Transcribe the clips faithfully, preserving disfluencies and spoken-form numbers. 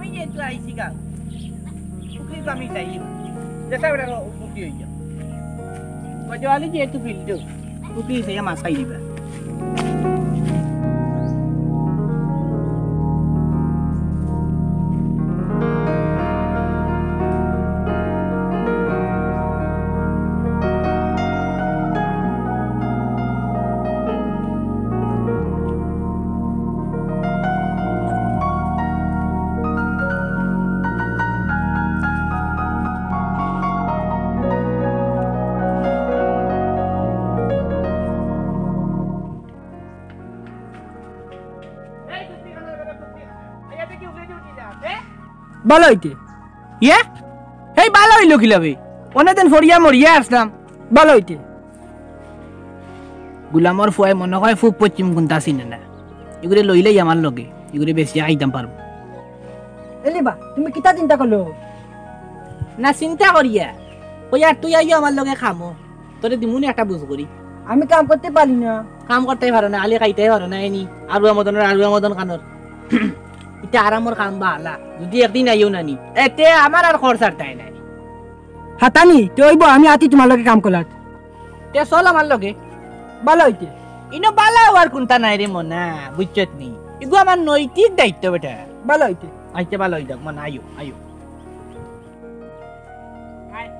আমি যেহেতু আইছি গাঁও, পুকুরি তো আমি চাই। যেটা বেটা পুকুরি হইয়া। গজওয়ালি যেহেতু ফিল্ড, পুকুরি চাইয়া মাছ খাই দিবা। ভালা অইতে। ইয়ে? এই ভালা অইলো কিলা বে? অনেকদিন ফড়িয়া মরিয়া আসলাম। ভালা অইতে। গুলামর ফুয়ায় মনো কয় পূব পশ্চিম কুন্তা চিনে না। ইগুরে লইলেই আমার লগে, ইগুরে বেচিয়া খাইতাম পারমু। এলিবা, তুমি কিতা চিন্তা করলো? না চিন্তা করিয়া। কই আর তুই আইও আমার লগে খামো। তোরে দিমুনি একটা বুঝ করি। আমি কাম করতে পারি না। কাম করতে পারো না, আলি খাইতে পারো না, এনি। আরুয়া মদনর, আরুয়া মদন খানোর। ইটা আরামর কাম বালা। যদি একদিন আইও না নি। এতে আমার আর খরচ আর তাই নাই। হাতানি, তে অইবো, আমি আতি তুমার লগে কাম করলাত। তে চল আমার লগে। ভালা অইতে। ইনো ভালা অওয়ার কুন্তা নাই রে মনা, বুঝছত নি? ইগু আমার নৈতিক দায়িত্ব বেটা। ভালা অইতে। আচ্ছা, ভালা অই যাক, মনা, আইও, আইও। আয়।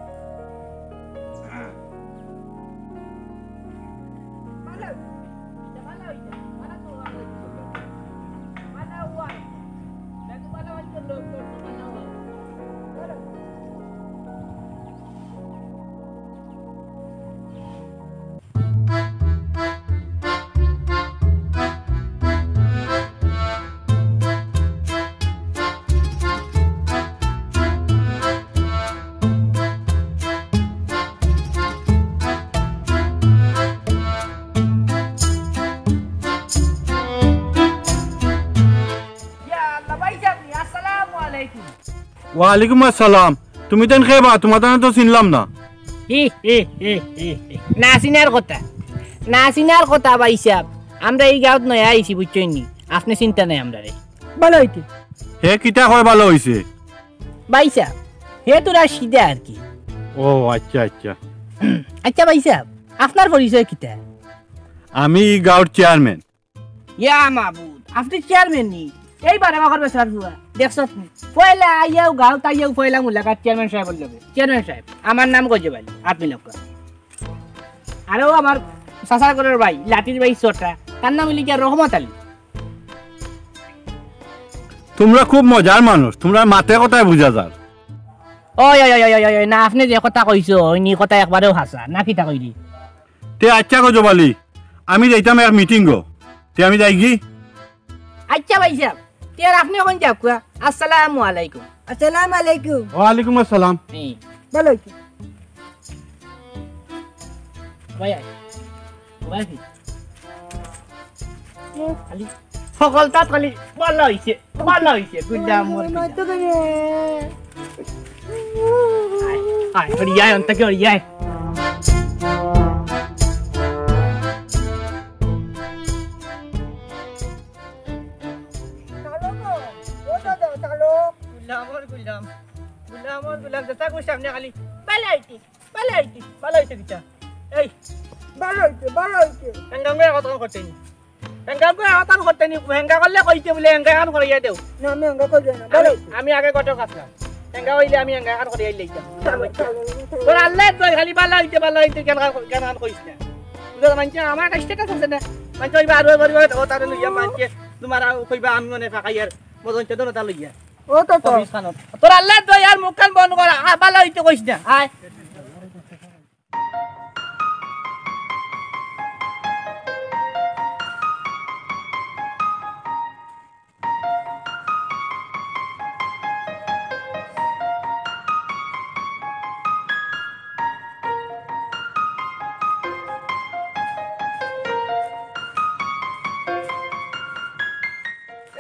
ইয়া আল্লাহ, ভাইসাব নি, আসসালামু আলাইকুম। ওয়ালাইকুম আসসালাম। তুমি তাইন কে বা? তুমার তানে তো চিনলাম না। হি, হি, হি, হি, হি। না চিনার কথা। না চিনার কথা ভাইসাব। আমরা ই গাঁওত নয়া আইছি, বুঝছইন নি? আপনে চিনতা নায় আমরারে। ভালা অইতে। হে কিতা কয় ভালা অইছে? ভাইসাব, হে তোরা সিধা আর কি। ও আচ্ছা, আচ্ছা। আচ্ছা ভাইসাব, আপনার পরিচয় কিতা? আমি ই গাঁওর চেয়ারম্যান। ইয়া মাবুদ, আপনে চেয়ারম্যান নি? এই বারো বাকর বেচার ফুয়া, দেখছত নি? পয়লা আইয়াউ গাঁওত আইয়াউ পয়লা মুলাকাত চেয়ারম্যান সাবর লগে। চেয়ারম্যান সাব, আমার নাম গজব আলী, আপনে লক্ষ্য। আরো আমার চাচার ঘরর ভাই, লাঠির ভাই ছোটা, তার নাম অইলো গিয়া রহমত আলী। তুমরা খুব মজার মানুষ, তুমরার মাতে কথায় বুঝা যার। ওই, ওই, ওই, না, আপনে যে কথা কইছো, ওই নি কথা একবারেউ হাছা, না কিতা কইলি? তে আচ্ছা গজব আলী, আমি যাইতাম এক মিটিংও, তে আমি যাইগি? আচ্ছা ভাইসাব, তে আর আপনে অখন যাউক্কা। আসসালামু আলাইকুম। আসসালামু আলাইকুম। ওয়ালাইকুম আসসালাম। হুম। ভালা অইছে। ভাই আয়। ভাই আয়। খালি, হকলতা খালি, ভালা অইছে, ভালা অইছে, গুলাম মোর গুলাম। আয়, আয়, হরি আয়, অন্ত কি হরি আয়। চালক, ও দাদা, চালক। গুলাম ওর গুলাম, গুলাম ওর গুলাম, যেতা কইছি আপনে খালি, ভালা অইছে, ভালা অইছে, ভালা অইছে কিতা? এই, ভালা অইছে, ভালা অইছে। হেঙ্গা করে কথা করতে নি। হেঙ্গা করে কথা করতে নি, হেঙ্গা করলে কইতে বুলে, হেঙ্গা কান করিয়া দেও। না, আমি হেঙ্গা করি না, ভালা আমি, অইছে। আমি আগে ঘটক আসলাম। হেঙ্গা অইলে আমি হেঙ্গা কান করিয়া লইতাম। চালক, চালক, চালক। তোর আল্লাহ তো খালি ভালা অইছে, ভালা অইছে, কেন কান, কেন কান কইস না? বুঝলে, মানষে আমার একটা status আছে না? মানষে কইবা আরো করিবা, ও তারে লইয়া মানষে, তুমার আরো কইবা আমি মানে ফাঁকাই আর মদন চেতন তা লইয়া। ও তো তো। অফিস খানো। তোর আল্লাহ তো ইয়ার মুখ কান বন্ধ করা, আ, ভালা অইছে কইস না। আয়।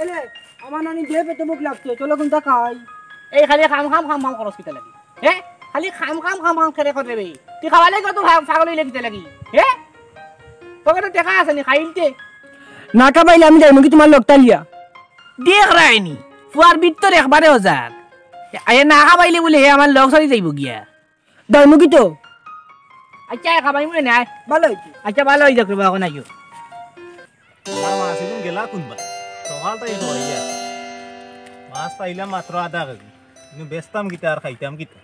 এলে, আমার নানি যে পেটে ভুক লাগছে, চলো কুন্তা খাই। এই খালি খাম খাম খাম খাম করস কিতা লাগি? হে? খালি খাম খাম খাম খাম কেরে করে বে। তুই খাওয়ালে কত পা-, পাগল অইলে কিতা লাগি? হে? পকেটো টেকা আছে নি খাইলতে? না খাবাইলে আমি যাইমু কি তুমার লগ তালিয়া? দেখ রায়নি, ফুয়ার ভিতর একবারে হজার। আইয়া না খাবাইলে বুলে হে আমার লগ ছাড়ি যাইবো গিয়া। দাইমু কিতা? আচ্ছা, খাবাইমু নে নাই। ভালা অইছে। আচ্ছা, ভালা অই যাউক রে বা, অখন আইও। আর মাছ ইগুন গেলা কুনবা? সকাল থাকি খাওয়াইয়া। মাছ পাইলাম মাত্র আধা কেজি। কিন্তু বেচতাম কিতা আর খাইতাম কিতা?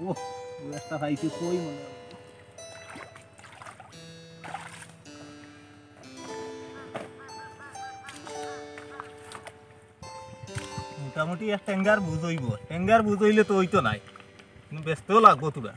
ওহ, ও একটা খাইছি, কই মনে হয়। মোটামুটি এক টেঙ্গার বুঝ অইবো। টেঙ্গার বুঝ অইলে তো অইতো নায়, কিন্তু বেচতেও লাগবো তোরা।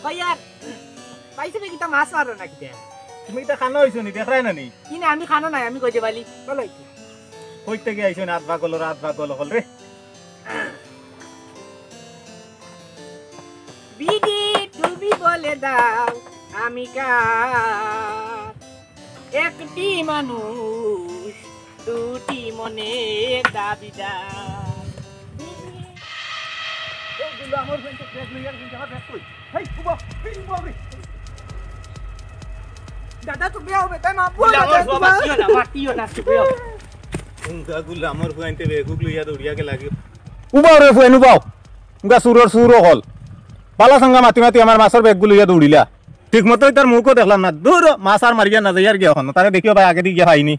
ভাইয়ার, পাইছো নি কিতা মাছ মারো না কিতা? তুমি ইতা খানো অইছো নি, দেখরায় না নি? কি না, আমি খানো নাই, আমি গজে বালি। ভালা অইছে। কই থাকি আইছো নি, আত বাগলো, আত বাগলো হল রে। বিধি, তুমি বলে দাও, আমি কার? একটি মানুষ, দুটি মনের দাবিদার। এই গুলামর ফ্যান তো ব্যাগ লইয়া কিন্তু আমার ব্যাগ কই? হেই, উবা, হেই, উবা রে। দাদা, তুমি আও বেটা, মা বল গুলামর দাদা, বাবা, তুমি আও। কিও না, মাতিও না, তুমি আও। উঙ্গা গুলামর ফ্যান তে ব্যাগ লইয়া দৌড়িয়া গেলা গি। উবাও রে ফ্যান, উবাও। উঙ্গা চুরর চুর অকল। বালা সাঙ্গা মাতি মাতি আমার মাছর ব্যাগগু লইয়া দৌড়িলা। ঠিক মতো তার মুখও দেখলাম না। দূর, মাছ আর মারিয়া না যাইয়ার গিয়া অখন। তারে দেখিও ভাই, আগেদি গিয়া পাইনি।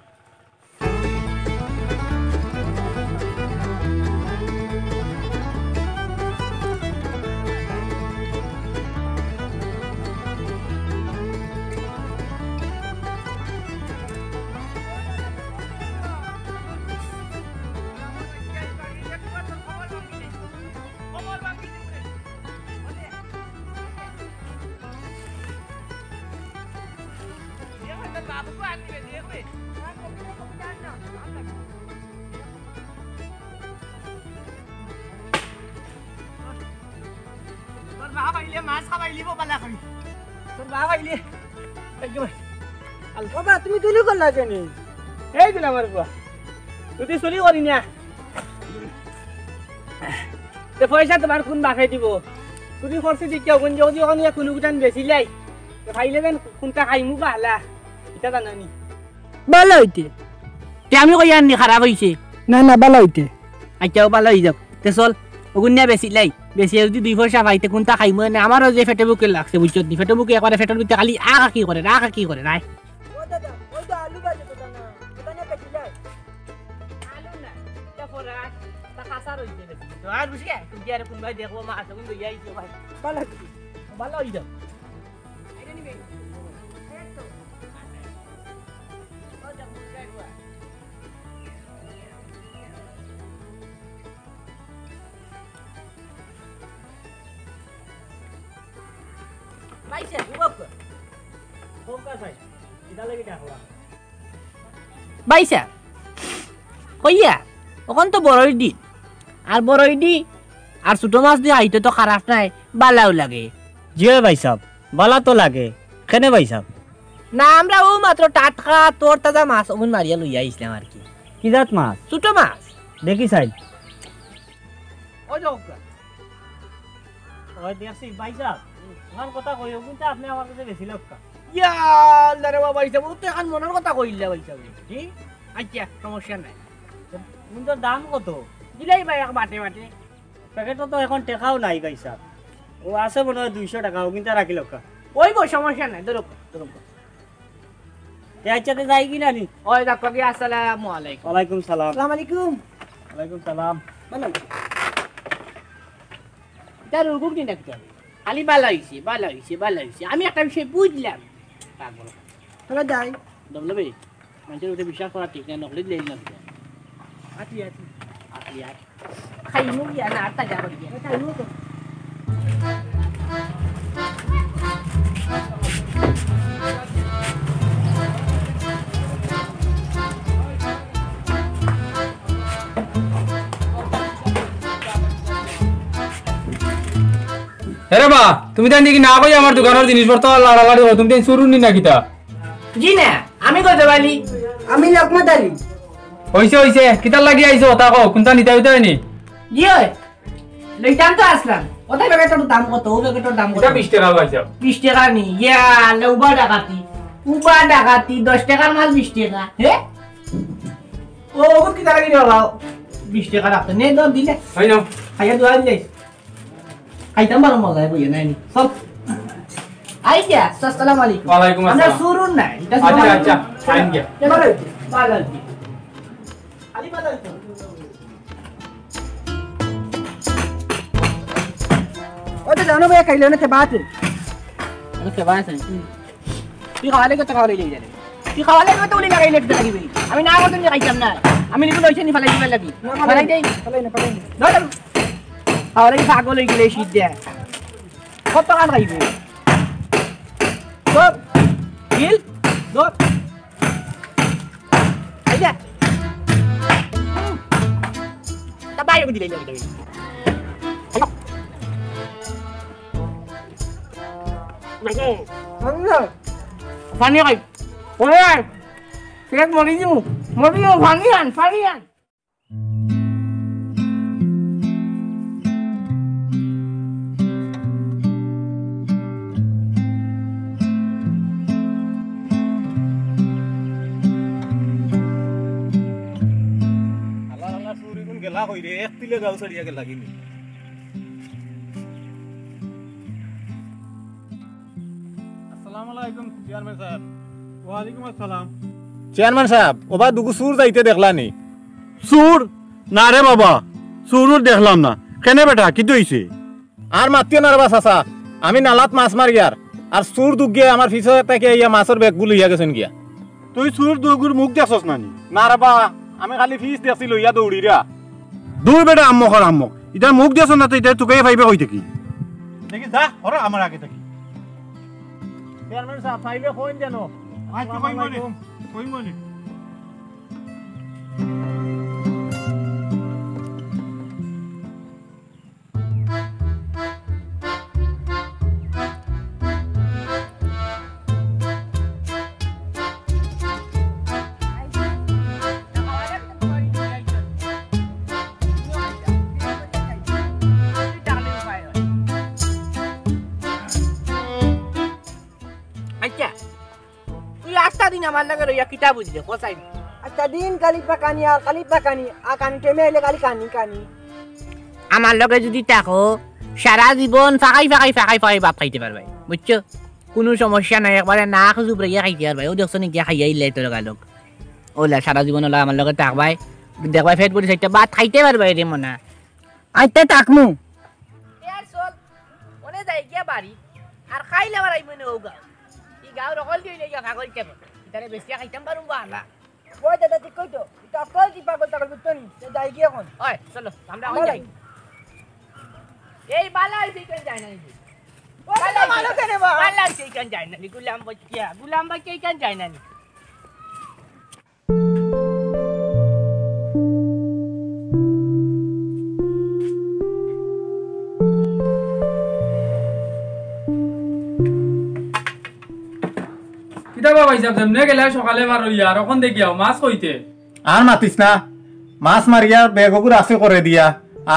তোর বাপ আইলে মাছ খাবাইলিবো বালা করি। তোর বাপ আইলে একদম। বাবা, তুমি চুরি করলা কেনে? এই দিন আমার বুয়া। যদি চুরি করি না, তে পয়সা তোমার কোন বাপে দিবো? চুরি করছি দেখিয়া অখন যদি অখন ইয়া কুনু গুটান বেচিলাই, তে পাইলে যেন কুনটা খাইমু বালা, ইটা জানো নি? বালা অইতে। তে আমি কইয়ার নি খারাপ অইছে? না, না, বালা অইতে। আচ্ছা, ও বালা অই যাউক। তে চল, অগুন নিয়া বেচিলাই। বেচিয়া যদি দুই পয়সা পাই, তে কুনটা খাইমু এনে? আমারও যে পেটে ভুকে লাগছে, বুঝছত নি? পেটে ভুকে একবারে পেটর ভিতরে খালি আ কাকি করে, আ কাকি করে, নাই। ও দাদা, ওই তো আলু বাজে তো না, ওটা নিয়ে বেচিলাই। আলু না, ইটা ফরাস, ইটা কাঁচা রইছে বেশি। তো আর বুঝি, তুমি কি আর কোন ভাই দেখবো, মা আসলে লইয়া আইছো ভাই। বালা অই যাউক। ভাইসাব, ভাইসাব, কইয়া, অখন তো বড়ইর দিন, আর বড়ইদি আর ছোট মাছ দি খাইতে তো খারাপ নায়, বালাও লাগে। জি অয় ভাইসাব, বালা তো লাগে। কেনে ভাইসাব? না, আমরা অউ মাত্র টাটকা তরতাজা মাছ অগুন মারিয়া লইয়া আইছলাম আর কি। কি জাত মাছ? ছোট মাছ। দেখি চাই। ওই দেখউক্কা। ওই দেখছি ভাইসাব, অখান কথা কই, অগুন তো আপনে আমার কাছে বেশি লাগতা। ইয়া আল্লাহ রে বাবা, ভাইসাব, ও তো অখান মনর কথা কইলা ভাইসাব। কি? আচ্ছা, সমস্যা নাই। অগুনতর দাম কত? দিলাই ভাই এক বাটে বাটে। প্যাকেটো তো অখন টেকাও নাই ভাইসাব। ও আছে মনে অয় দুইশো টেকা, অগুনতা রাখিলাউক্কা। অইব, সমস্যা নাই, ধরো, ধরো। তে আচ্ছা, তে যাই কি না নি? ওই দেখো কি, আসসালামু আলাইকুম। ওয়ালাইকুম সালাম। আসসালামু আলাইকুম। ওয়ালাইকুম সালাম। বালা অইছে। ইটা রুগুক নি ডাক্তার। খালি বালা অইছে, বালা অইছে, বালা অইছে। আমি একটা বিষয় বুঝলাম। পাগল। তাহলে যাই। দম লবে? মানুষের উপরে বিশ্বাস করা ঠিক না, নকলি দিলে না। আটি, আটি। আটি, আটি। খাইমু গিয়া না, আর তাজা করি গিয়া। খাইমু তো। এরে বা, তুমি তাই নাকি না কই আমার দোকানের জিনিসপত্র লাড়ালাড়ি করো, তুমি তাই চুরুর নি না কিতা? জি না, আমি কইতে পারি। আমি লোকমান আলী। হইছে, হইছে, কিতার লাগি আইছো, তা কও, কোনটা নিতা হইতে হয়নি? জি অয়, লইতাম তো আসলাম। ওটা প্যাকেটর দাম কত? ও প্যাকেটর দাম কত? এটা বিশ টাকা ভাই সাহেব। বিশ টাকা নি? ইয়া, লে উবা ডাকাতি। উবা ডাকাতি, দশ টাকার মাল বিশ টাকা। হে? ও, ও কিতা লাগি রে বাবা? বিশ টাকা রাখতে নে, দর দিলে। হয় না? খাইয়া দোয়া দিলে। খাইতাম বারো মজা বইয়ে নাই নি। চল। আই গিয়া, আসসালামু আলাইকুম। ওয়ালাইকুম আমরা আসসালাম। চুরুর নাই। এটা আচ্ছা, চুরুর আচ্ছা, নাই। আইন গিয়া। ভালো হইছে, ভালো হইছে। খালি ভালো হইছে। ওই তো জানো ভাই, খাইলে না, খেবা আছে। আরে খেবা আছে। হুম। তুই খাওয়ালে কত খাওয়ালে যাই জানে? তুই খাওয়ালে কত উলি লাগাইলে একটা দিবি? আমি না করতে খাইতাম না। আমি নিবো লইছে নি ফালাই দিবার লাগি। না, ফালাই ফালাই দেই। ফালাই না, ফালাই না। ধর। খাওয়ালে কি পাগল হয়ে গেলে শীত দেয়? কত কান খাইবে? ধর। গিল। ধর। খাইলে। তা বাইরে দিলে, দিলে, দিলে। খাইলে। পানি খাই। ওরে, শেষ মরি যাবো। মরি যাবো, পানি আন, পানি আন। হালা হালা চুর ইগুন গেলা কই রে, এক তিলে গাউ ছাড়িয়া গেলা কিনি। আসসালামু আলাইকুম চেয়ারম্যান সাহেব। ওয়ালাইকুম আসসালাম। চেয়ারম্যান সাহেব, ওবা দুগু চুর যাইতে দেখলা নি? চুর? না রে বাবা, চুর উর দেখলাম না। কেনে বেটা, কিতা অইছে? আর মাতিও না রে বা চাচা, আমি নালাত মাছ মারিয়ার, আর চুর দুগুয়ে আমার পিছে থাকি আইয়া মাছর ব্যাগগু লইয়া গেছইন গিয়া। তুই চুর দুগুর মুখ দেখছস না নি? না রে বা, আমি খালি পিছ দেখছি লইয়া দৌড়িরা। দূর বেটা, আম্মকর আম্মক। ইতার মুখ দেখছস না তো, ইতারে তুকাইয়া পাইবে কই থাকি? দেখি যা, হরো আমার আগে থাকি। চেয়ারম্যান সাহেব, পাইলে কইন যেন। আচ্ছা, কইমু নে। আসসালামু আলাইকুম। কইমু নে। আচ্ছা, তুই আস্তা দিন আমার লগে রইয়া কিতা বুঝলে, কসাই? আস্তা দিন খালি পাকানি আর খালি পাকানি, আর কানি টেমে আইলে খালি কানি, কানি। আমার লগে যুদি থাকো, সারা জীবন ফাকাই ফাকাই ফাকাই ফাকাই ভাত খাইতে পারবায়, বুঝছো? কুনু সমস্যা নাই, একবারে নাক জুবরাইয়া খাইতে পারবায়। ও দেখছো নি গিয়া খাইয়া ইলাই তোর গালক। ওলা সারা জীবন ওলা আমার লগে থাকবায়, দেখবায় পেট ভরি চাইরটা ভাত খাইতে পারবায় রে মনা। আইতে থাকমু। এ আর চল, ওনে যাই গিয়া বাড়ি, আর খাইলে আবার আইমু নে ও গাঁও। ই গাঁওর অকল দিয়ে গিয়া পাগল টেবল। ইতারে বেশি খাইতাম পারুম বা আলা। ওই দাদা, ঠিক কই তো। ইতা অকল কি পাগল টাগল বুঝতো নি? তে যাই গিয়া এখন। ওই, চলো, আমরা এখন যাই। এই বালা হইছে, ইখান যায় না নি। ওই দাদা, ভালো কেনে বা? বালা হইছে, ইখান যায় না নি। গুলাম বাচ্চা, গুলাম বাচ্চা ইখান যায় না নি। কিতা বা ভাইসাব, যেমনে গেলা সকালে বার অইয়া, আর অখন দেখি আও, মাছ কইতে? আর মাতিস না, মাছ মারিয়া ব্যাগগুর আছে করে দিয়া,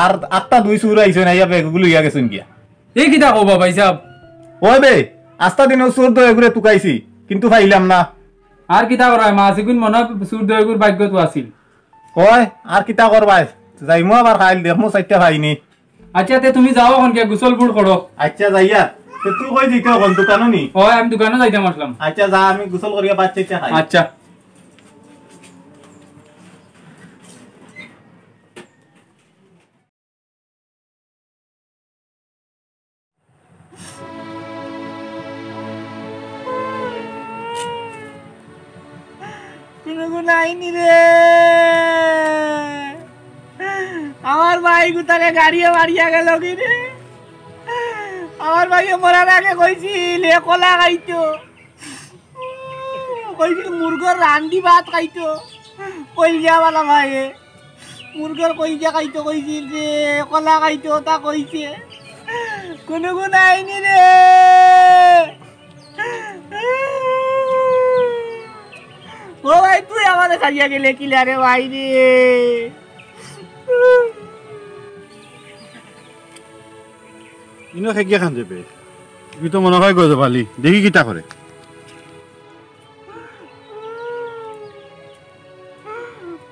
আর আটটা দুই চুর আইছইন, আইয়া ব্যাগগু লইয়া গেছইন গিয়া। এই কিতা কও বা ভাইসাব? ওই বে, আস্তা দিন ও চুর দুইগুরে তুকাইছি, কিন্তু পাইলাম না। আর কিতা করায়, মাছ ইগুন মনে হয় চুর দুইগুর ভাগ্যত আছিল। কয়, আর কিতা করবায়? যাইমু আবার খাইল, দেখমু চাইরটা পাইনি। আচ্ছা, তে তুমি যাও অখন গিয়া গোসল বুট করো। আচ্ছা, যাইয়া। তে তুই কই যাইতে অখন, দোকানো নি? ওই, আমি দোকানো যাইতাম আসলাম। আচ্ছা, যা, আমি গোসল করিয়া ভাত চাইরটা খাই। আচ্ছা। কুনু কুনু আইনি রে। আমার ভাই গুতারে গাড়িয়ে মারিয়া গেল কি রে? আমার ভাইয়ে মরার আগে কইছিল, এ কলা খাইতো। কইছিল মুরগর রান্দি ভাত খাইতো। কইল যা বালা ভাইয়ে। মুরগর কইজা খাইতো কইছিল রে, কলা খাইতো তা কইছে। কুনু কুনু আইনি রে। ও ভাই, তুই আমারে ছাড়িয়া গেলে কিলা রে ভাই রে? ইনো খেকিয়া খান যাবে। তুই তো মনে হয় গজব আলী। দেখি কিতা করে।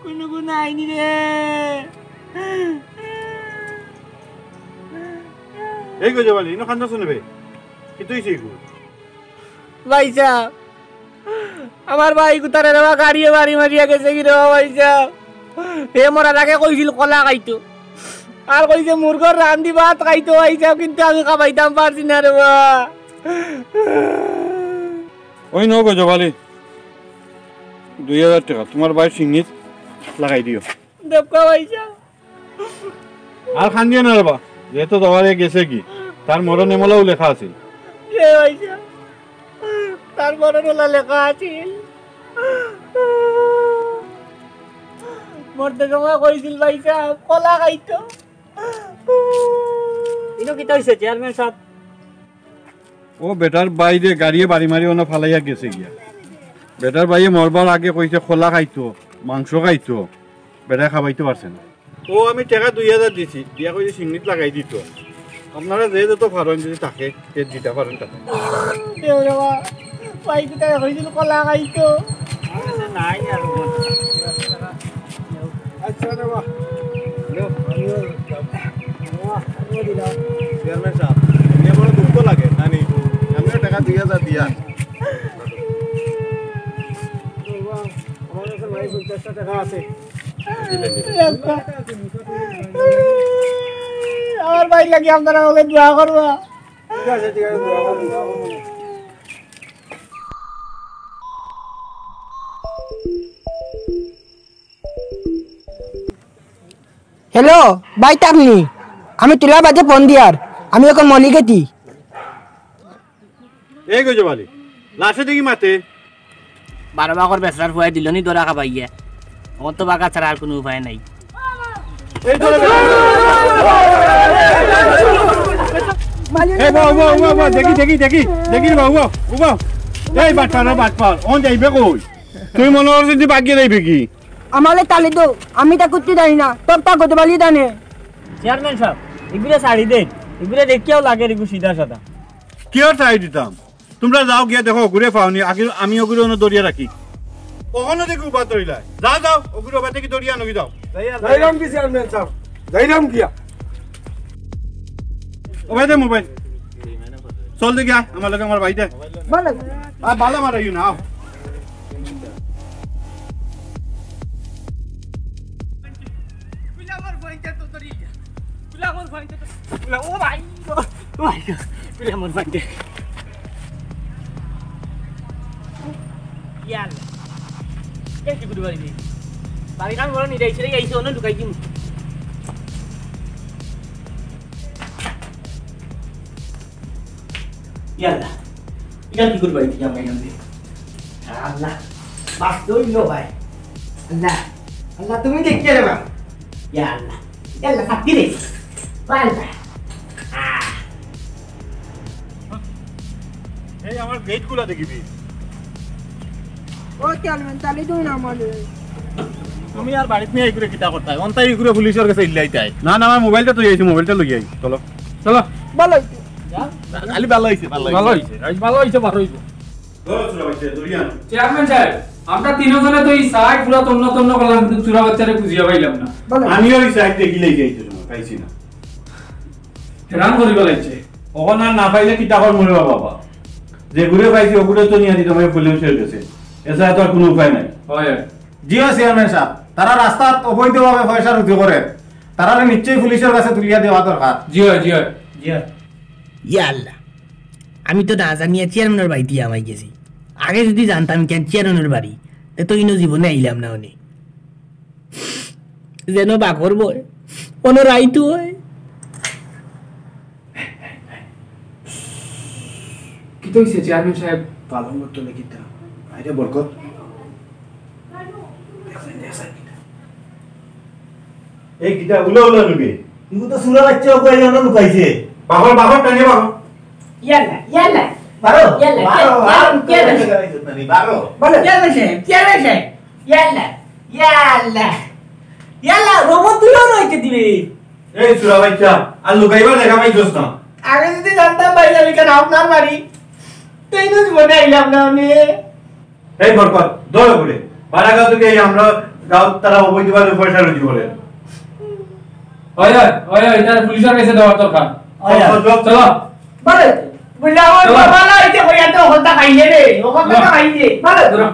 কুনু কুনু আইনি রে। এই গজব আলী, ইনো খান্দা শুনবে। কি তুই সেই গু? ভাইসাব, আমার ভাই গুতারে রেবা গাড়িয়ে বাড়ি মারিয়া গেছে কি রেবা ভাইসাব? এ মরার আগে কইছিল কলা খাইতো, আর কইছে মুরগর রান্দি ভাত খাইতো ভাইসাব, কিন্তু আমি খাবাইতাম পারছি না রেবা। ওই নও গজব আলী, দুই হাজার টেকা তুমার ভাইর সিংনিত লাগাই দিও। দেবকা ভাইসাব। আর খান্দিও না রেবা, যেহেতু জবারে গেছে কি, তার মরণ এমলাও লেখা আছিল। এ ভাইসাব, তার মরণ ওলা লেখা আছিল। মরতে সময় কইছিল ভাইসাব, কলা খাইতো। ইনো কিতা হইছে চেয়ারম্যান সাব? ও বেটার ভাইরে গাড়িয়ে বাড়ি মারি ওনো ফালাইয়া গেছে গিয়া। বেটার ভাইয়ে মরবার আগে কইছে কলা খাইতো, মাংস খাইতো, বেটায় খাবাইতে পারছে না। ও আমি টেকা দুই হাজার দিছি, দিয়া কইছে সিংনিত লাগাই দিতো। আপনারা যে যত পারইন যদি থাকে, তে দিতা পারইন তাকে। এ ওরে বাবা, ভাই কোথায় হইছিল কলা খাইতো? নাই আর। আচ্ছা রে বাবা। হ্যালো। আমিও দিলাম। চেয়ারম্যান সাব, এ বড় দুঃখ লাগে, নানি। আমিও টেকা দুই হাজার দিয়া। আমার কাছে ভাই পঞ্চাশটা টেকা আছে। আমার ভাই লাগি আপনারা হলে দোয়া করবা। ঠিক আছে, ঠিক আছে, দোয়া করবো, দোয়া করবো। হ্যালো, ভাই তাপনি, আমি তুলা বাজে ফোন দিয়ার, আমি এখন মলিগেতি। এই গজব আলী, লাশে দেখি মাতে। বারো বাকর বেসরার ফুয়াই দিল নি দরা খাবাইয়া। আমার তো বাগা ছাড়া আর কোনো উপায় নাই। এই ধরে এই বউ, বউ, বউ, বউ, দেখি, দেখি, দেখি, দেখি রে বউ, বউ, বউ। এই বাটপার, বাটপার, অন যাইবে কই? তুই মনে করছিস তুই বাগিয়ে যাইবে কি? আমারে তালি দো, আমি তা করতে জানি না, তোর তা করতে পারলি জানে। চেয়ারম্যান সাব, এগুলো শাড়ি দেন, এগুলো দেখিয়াও লাগে এগুলো সিধা সাদা। কি আর শাড়ি দিতাম? তোমরা যাও গিয়া দেখো, ওগুরে পাওনি, আগে আমি ওগুরে অন্য দরিয়া রাখি। কখনো দেখি উবা তরিলায়। যাও, যাও, ওগুরে ওবা থেকে দরিয়া নগি যাও। যাইরাম কি চেয়ারম্যান সাব? যাইরাম গিয়া। ও ভাই দে মোবাইল। চল দেখি আয়, আমার লগে আমার ভাই দে। ভালো। আর ভালো মারাইও না, আও। কুলা মোর ভাইতে তো, কুলা মোর ভাইতে তো, কুলা, ও ভাই, ও ভাই, কুলা মোর ভাইতে। ইয়ার, এ কি গুড বাড়ি? বাড়ি কাম বলো নি, যাইছে রে, আইছে, অন্য ঢুকাই দিমু। ইয়াল্লা, ইটা কি করবা? ইটা জামাই নামবে। আল্লাহ, বাস দইল ভাই। আল্লাহ, আল্লাহ, তুমি দেখতে রে বাবা। ইয়া আল্লাহ, ইয়া আল্লাহ, সাক্ষী রে। আল্লাহ। আহ। এই আমার গেট খোলা দেখিবি। ও চেয়ারম্যান, তালি দিও না আমারে। তুমি আর বাড়িত নিয়া ইগুরে কিতা করতায়? অন্তাই ইগুরে পুলিশর গেছে ইল্লাইতায়। না, না, আমার মোবাইলটা তো আইছি, মোবাইলটা লই আই। চলো। চলো। ভালো হইছে। খালি ভালো হইছে, ভালো হইছে। ভালো হইছে, আজ ভালো হইছে, ভালো হইছে। ধরো, চলো, হইছে, ধরি আনো। চেয়ারম্যান সাহেব, আমরা তিনজনে তো এই সাইড পুরা তন্ন তন্ন করলাম, কিন্তু চুরা বাচ্চারে খুঁজিয়া পাইলাম না। ভালো। আমিও এই সাইড দেখিলাই যাইতে সময় পাইছি না। হেরান করিবা লাগছে। অখন আর না পাইলে কিতা করমু রে বাবা? যেগুরে পাইছি, ওগুরে তো নিয়া দিতে হবে পুলিশর গেছে। এছাড়া তো আর কোনো উপায় নাই। হয়। জি অয় চেয়ারম্যান সাহেব, তারা রাস্তাত অবৈধভাবে পয়সা রুজি করে, তারারে নিশ্চয়ই পুলিশর কাছে তুলিয়া দেওয়া দরকার। জি অয়, জি অয়। জি অয়। ইয়া আল্লাহ, আমি তো না জানিয়া চেয়ারম্যানর বাড়িত হামাই গেছি। আগে যদি জানতাম কেন চেয়ারম্যানর বাড়ি, এত ইনো জীবনে আইলাম না অনে। যেন বাঘর ভয়, অনো রাইত অয়। কিতা অইছে চেয়ারম্যান সাহেব? পালঙ্গর তলে কিতা? আইরে বরকত। দেখছেন, দেখছেন কিতা? এই কিতা উলা উলা লুকে? ইগু তো চুরা বাচ্চা ওকে আইয়া লুকাইছে। বাঘর, বাঘর টানে বাঘর। ইয়াল্লা, ইয়াল্লা। বারো, ইয়াল্লা, বারো, ইয়াল্লা, বারো, ইয়াল্লা। বারো। বলে। ইয়াল্লা সাহেব, ইয়াল্লা সাহেব। ইয়াল্লা, ইয়াল্লা। ইয়াল্লা, রোবো তুইও রইতে দিবে। এই চুরা বাচ্চা, আর লুকাইবার দেখা পাইছস না। আমি যদি জানতাম ভাই, আমি কেন আপনার বাড়ি? তাই না জীবনে আইলাম না আমি। এই বরকত, ধরো করে। বারা গাঁও থেকে এই আমরা গাঁও তারা অবৈধভাবে পয়সা রুজি করে। ওই, ওই, ওই, ওই, তার পুলিশের কাছে দেওয়ার দরকার। ওই, ওই। চলো, চলো। বলে, বললে, আমার চলো। বাবা না, এই যে ওই এত হন্তা খাইলে রে, ও হন্তা চলো। খাইলে। বলে। ধরো।